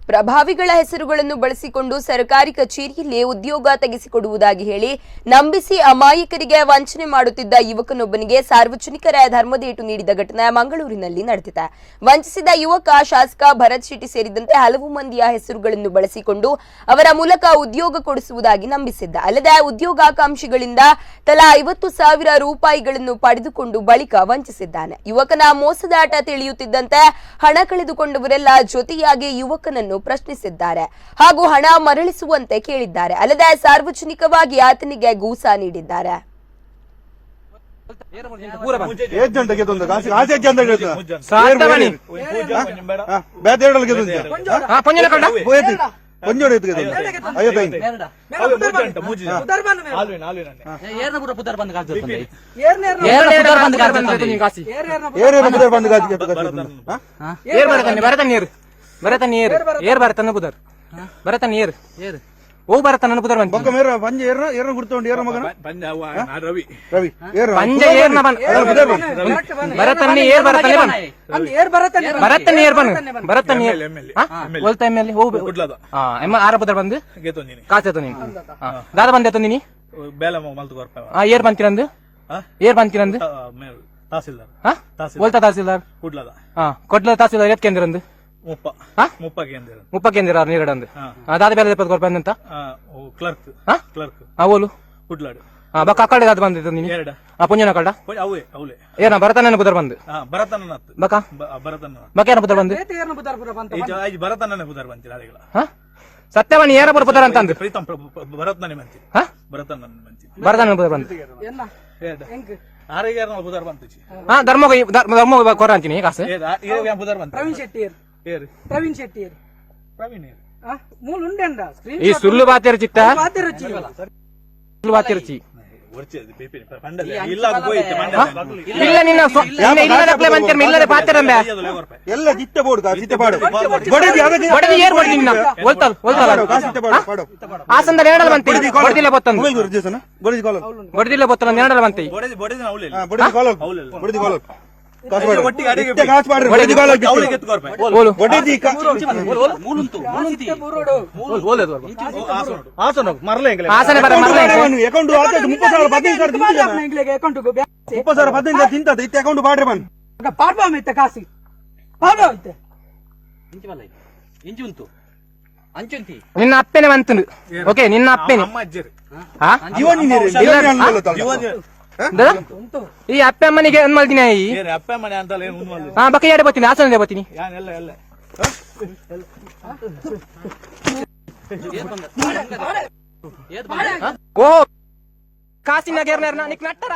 ಪ್ರಭಾವಿಗಳ ಹೆಸರುಗಳನ್ನು ಬಳಸಿಕೊಂಡು ಸರ್ಕಾರಿ ಕಚೇರಿಯಲ್ಲಿ ಉದ್ಯೋಗ ತೆಗೆಸಿಕೊಡುವುದಾಗಿ ಹೇಳಿ ನಂಬಿಸಿ ಅಮಾಯಕರಿಗೆ ವಂಚನೆ ಮಾಡುತ್ತಿದ್ದ ಯುವಕನೊಬ್ಬನಿಗೆ ಸಾರ್ವಜನಿಕರ ಧರ್ಮದೇಟು ನೀಡಿದ ಘಟನೆ ಮಂಗಳೂರಿನಲ್ಲಿ ನಡೆದಿದೆ. ವಂಚಿಸಿದ ಯುವಕ ಶಾಸಕ ಭರತ್ ಶೆಟ್ಟಿ ಸೇರಿದಂತೆ ಹಲವು ಮಂದಿಯ ಹೆಸರುಗಳನ್ನು ಬಳಸಿಕೊಂಡು ಅವರ ಮೂಲಕ ಉದ್ಯೋಗ ಕೊಡಿಸುವುದಾಗಿ ನಂಬಿಸಿದ್ದ. ಅಲ್ಲದೆ ಉದ್ಯೋಗಾಕಾಂಕ್ಷಿಗಳಿಂದ ತಲಾ 50,000 ರೂಪಾಯಿಗಳನ್ನು ಪಡೆದುಕೊಂಡು ಬಳಿಕ ವಂಚಿಸಿದ್ದಾನೆ. ಯುವಕನ ಮೋಸದಾಟ ತಿಳಿಯುತ್ತಿದ್ದಂತೆ ಹಣ ಕಳೆದುಕೊಂಡವರೆಲ್ಲ ಜೊತೆಯಾಗಿ ಯುವಕನನ್ನು ಪ್ರಶ್ನಿಸಿದ್ದಾರೆ ಹಾಗೂ ಹಣ ಮರಳಿಸುವಂತೆ ಕೇಳಿದ್ದಾರೆ. ಅಲ್ಲದೆ ಸಾರ್ವಜನಿಕವಾಗಿ ಆತನಿಗೆ ಗೂಸಾ ನೀಡಿದ್ದಾರೆ. ಏತ್ ಜನ ಗೆದ್ದೊಂದು ಕಾಸಿ ಕಾಸಿ ಹೆಚ್ಚು ಅಂತ ಹೇಳ್ತಾ ಸಾತಮಣಿ. ಬೇತೆ ಎರಡಲ್ಲಿ ಗೆದ್ದೊಂದು. ಹಾ, ಪಂಜನ ಕಂಡ. ಹೋಯ್ತು ಒಂಜೋಡಿ ಎತ್ತು ಗೆದ್ದೊಂದು 55. ಏರ್ನ ಪೂರ ಪುದರ್ ಬಂದ್ ಕಾಸು ತಂದೆ. ಏರ್ ಏರ್ನ ಪುದರ್ ಬಂದ್ ಕಾಸು ತಂದೆ. ಕಾಸಿ. ಏರ್ ಏರ್ ಬುಧವಾರ ಬಂದು ಕಾಸಿ ಗೆದ್ದು ಕಾಸಿ ಗೆದ್ದೊಂದು. ಹಾ? ಏರ್ ಬರತನ್ನಿ ಬರತನ್ನಿ ಏರ್ ಬರತನ್ನಿ ಏರ್ ಏರ್ ಬರತನ್ನ ಬುದರ್ ಬರತನ್ನಿ ಏರ್ ಏರ್. ಓ ಬರತನ್ನ ಬುದರ್ ಬಂತ. ಬೊಕ್ಕ ಮೇರ ಪಂಜ ಏರ್ನ ಏರ್ನ ಗುರ್ತುಂಡು ಏರ್ನ ಮಗನ ರವಿ. ರವಿ ಏರ್ನ ಪಂಜ ಏರ್ನ ಬನ್ ಬರತನ್ನಿ ಏರ್ ಬರತನ್ನಿ ಬನ್ ಬರತನ್ನಿ ಏರ್ ಬನ್ ಬರತನ್ನಿ ಏರ್. MLA. ಹಾ? ಒಲ್ತ ಎಮ್ ಎಲ್ ಓ. ಕುಡ್ಲದ. ಹಾ, ಎಮ್ ಆರ ಬುದರ್ ಬಂದು ಗೆತ್ತೊಂದಿನಿ. ಕಾಸು ಎತ್ತೊಂದಿನಿ. ಹಾ, ದಾದ ಬಂದ ಎತ್ತೊಂದಿನಿ. ಬೇಲ ಮಲ್ತು ಕೊರ್ಪ. ಹಾ, ಏರ್ ಬಂತಿರಂದು? ಹಾ? ಏರ್ ಬಂತಿರಂದು? ತಹಸೀಲ್ದಾರ್. ಹಾ. ತಹಸೀಲ್ದಾರ್. ಒಲ್ತ ತಹಸೀಲ್ದಾರ್? ಕುಡ್ಲದ. ಹಾ, ಕೊಡ್ಲ ತಹಸೀಲ್ದಾರ್ ಎತ್ ಕೇಂದ್ರಂದು? ಮುಪ್ಪ. ಹಾ? ಮುಪ್ಪ ಕೇಂದ್ರ. ಮುಪ್ಪ ಕೇಂದ್ರ ನೀರಡಂದು. ಹಾ. ದಾದ ಬೇಲೆ ದೆಪ್ಪದ ಕೊರ್ಪ ಅಂತ. ಕ್ಲರ್ಕ್. ಹಾ? ಕ್ಲರ್ಕ್. ಹಾ, ಓಲು? ಕುಡ್ಲಾಡು. ಹಾ, ಬಕ್ಕ ಅಕ್ಕಡೆ ದಾದ ಬಂದಿತ್ತು ನೀನು? ಎರಡ. ಹಾ, ಪುಂಜನ ಕಳ್ಳ. ಅವೇ ಅವಳೆ. ಏನ ಭರತನ ಬುದರ್ ಬಂದು? ಹಾ, ಭರತನತ್. ಬಕ ಭರತನ. ಬಕ ಏನ ಬುದರ್ ಬಂದು? ಭರತನನೇ ಬುದಾರ್ ಬಂತಿಲ್ಲ ಅದೆಲ್ಲ. ಹಾ, ಸತ್ಯವಾಣಿ ಏನ ಬುದರ್ ಬುದರ್ ಅಂತ ಅಂದು. ಪ್ರೀತಮ್ ಭರತ್ನನೇ ಬಂತಿ. ಹಾ? ಭರತನ ಬಂತಿ. ಭರತನ ಬುದರ್ ಬಂದು. ಎರಡ ಆರೋಗ್ಯ ಬುದಾರ್ ಬಂತು. ಹಾ, ಧರ್ಮ ಧರ್ಮ ಕೊರ ಅಂತೀನಿ ಕಾಸು. ಬುದಾರ್ ಬಂತು. ಪ್ರವೀಣ್ ಶೆಟ್ಟಿ. ಏರು? ಪ್ರವೀಣ್ ಶೆಟ್ಟಿ. ಪ್ರವೀಣ್ ಏರು? ಮೂಲ ಉಂಡೆಂಡ ಸ್ಕ್ರೀನ್. ಈ ಸುಳ್ಳು ಬಾತಿರ ಚಿತ್ತ. ಪಾತಿರುಚಿ. ಸುಳ್ಳು ಬಾತಿರ್ಚಿ. ಇಲ್ಲ, ಅದು ಹೋಯ್ತು. ಇಲ್ಲ, ನಿನ್ನ ನಿನ್ನ ಇಲ್ಲದ ಅಪ್ಲೈ ಬಂತಿರ್ಮ ಇಲ್ಲದೆ ಪಾತಿರಂಬೆ. ಎಲ್ಲ ಚಿಟ್ಟೆ ಬೋರ್ಡ್ ಕಾಸಿ ಚಿಟ್ಟೆ ಪಾಡು ಬಡದಿ ಅದಕ್ಕೆ. ಬಡದಿ ಏರ್ ಬಡದಿ ನಿನ್ನ ಒಲ್ತಲ್ ಒಲ್ತಲ್. ಪಾಡು, ಕಾಸಿ ಚಿಟ್ಟೆ ಪಾಡು ಪಾಡು. ಆಸಂದ ಎರಡಲ್ಲ ಬಂತಿ ಬಡದಿಲ್ಲ ಬೊತ್ತಂದು. ಮೊಬೈಲ್ ಗುರು ಜೇಸನ ಬಡದಿ ಕಾಲ್. ಬಡದಿಲ್ಲ ಬೊತ್ತಲ್ಲ ಎರಡಲ್ಲ ಬಂತಿ. ಬಡದಿ ಬಡದಿ ಅವಳೆ. ಹಾ, ಬಡದಿ ಕಾಲ್, ಬಡದಿ ಕಾಲ್ ಕಾಸು ಪಾಡು. ಒಟ್ಟಿಗೆ ಅಡಿಗೆ. ಇತ್ತೆ ಕಾಸು ಪಾಡ್ರಿ ಬಡದಿ ಕಾಲ್. ಅವಳಿಗೆ ಎತ್ಕೊರ್ಪ. ಓಲು? ಬಡದಿ ಮೂಲುಂತು ಮೂಲುಂತಿ. ಹಾಸನ ಬರ ಮರ್ಲ. ಅಕೌಂಟ್ ಆತದ್ದು 30,000 15,000 ತಿಂತಿದ್ದಾನೆ. ಅಕೌಂಟ್. 30,000 15,000 ತಿಂತದ ಇತ್ತೆ ಅಕೌಂಟ್ ಪಾಡ್ರಿ ಬನ್. ಪಾಡ್ಬಾ ಇತ್ತೆ ಕಾಸಿ ಪಾಡ್ಬಾ ಇತ್ತೆ. ಇಂಚಿ ಬಲ್ಲ ಇಂಚಿ ಉಂಟು ಅಂಚುಂತಿ. ನಿನ್ನ ಅಪ್ಪೆನೆ ಬಂತಂದು, ಓಕೆ, ನಿನ್ನ ಅಪ್ಪೆನೆ. ಅಮ್ಮ ಅಜ್ಜರು. ಹಾ. ಜೀವನ್ ನೀರು ದಾದಾ? ಈ ಅಪ್ಪೆ ಅಮ್ಮನಿಗೆ ಏನ್ ಮಲ್ದಿನ ಈ? ಏನ್ ಅಪ್ಪ ಮನೆ ಅಂತಲ್ಲ ಏನು ಉಣ್ಮಲ್ಲ. ಹಾ, ಬಕ್ಕ ಎಡೆ ಬತ್ತೀನಿ, ಹಾಸನ ಬತ್ತೀನಿ. ಯಾನ್ ಎಲ್ಲ ಎಲ್ಲ. ಓ ಕಾಸಿನ ಗೇರ್ನ ನಿಕ್ ನಟ್ಟರ.